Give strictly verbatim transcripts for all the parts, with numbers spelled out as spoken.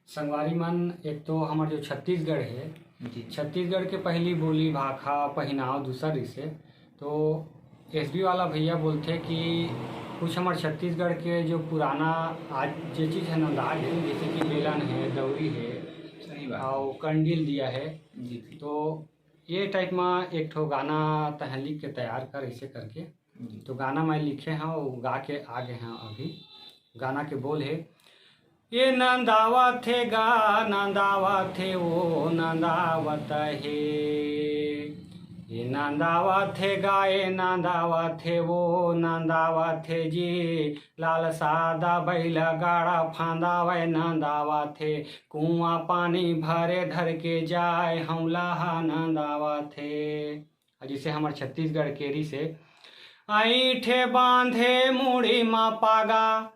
संगवारी मन, एक तो हमर जो छत्तीसगढ़ हे, जी। छत्तीसगढ़ के पहली बोली, भाखा, पहिनाव दूसर रिसे। तो एसबी वाला भैया बोलथे कि कुछ हमर छत्तीसगढ़ के जो पुराना आज जे चीज है नंदा गे, जैसे कि बेलन है, दौरी है, सही बात। और कंडील दिया है, जी, जी। तो ये टाइप में एक ठो गाना तहन लिख के तैयार कर, ऐसे करके। जी। तो गाना मैं लिखे हूँ, गा के आ गए हैं अभी। गाना के बोल है, ये नंदावत हे गा, नंदावत हे, वो नंदावत हे। ये नंदावत हे गा, ये नंदावत हे, वो नंदावत हे जी। लाल सादा बैल गाड़ा फांदावै नंदावत हे। कुआं पानी भरे धर के जाए हौला हा नंदावत हे। और जैसे हमर छत्तीसगढ़ के रिसे, ऐठे बांधे मुड़ी मा पागा,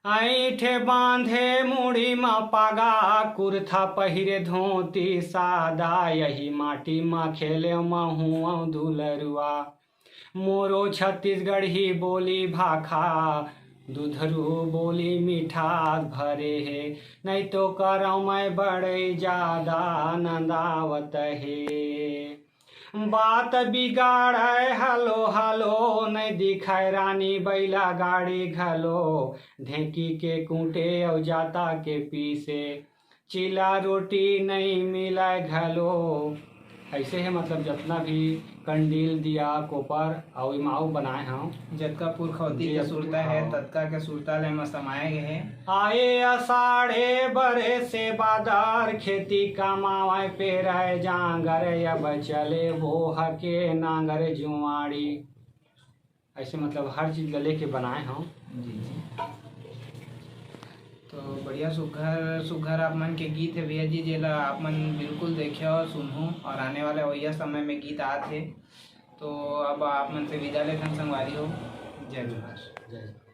ऐठे बांधे मुड़ी मा पागा, कुर्था पहिरे धोती सादा, यही माटी मा खेले महूं दुलरुआ। मोरो छत्तीसगढ़ी बोली भाखा, दुधरू बोली मिठास भरे हे, नहीं तो करौं मैं बड़े जादा नंदावत हे। बात बिगाड़े हलो हलो, नहीं दिखाए रानी बैला गाड़ी घलो, ढेंकी के कूटे अउ जाता के पीसे, चीला रोटी नहीं मिलाए घलो। ऐसे है, मतलब, जितना भी कंडील, दिया, कोपर अउ इमाऊ बनाए हूँ। जतका पुरखौती के सुरता है, हाँ। ततका के सुरता ले म समाए गए है। आए असाढ़े बरे से बादर, खेती कमावे पेराए जांगर, अब चले बोह के नांगर जुआड़ी। ऐसे, मतलब, हर चीज ल लेके बनाए हूँ। जी, जी। तो बढ़िया सुघर सुघर आप मन के गीत है भैया जी, जेला आप मन बिल्कुल देखियो, सुनहू और आने वाले वैया समय में गीत आत है। तो अब आप मन से विदा लेथन संगवारी हो। जय जोहार। जय जोहार।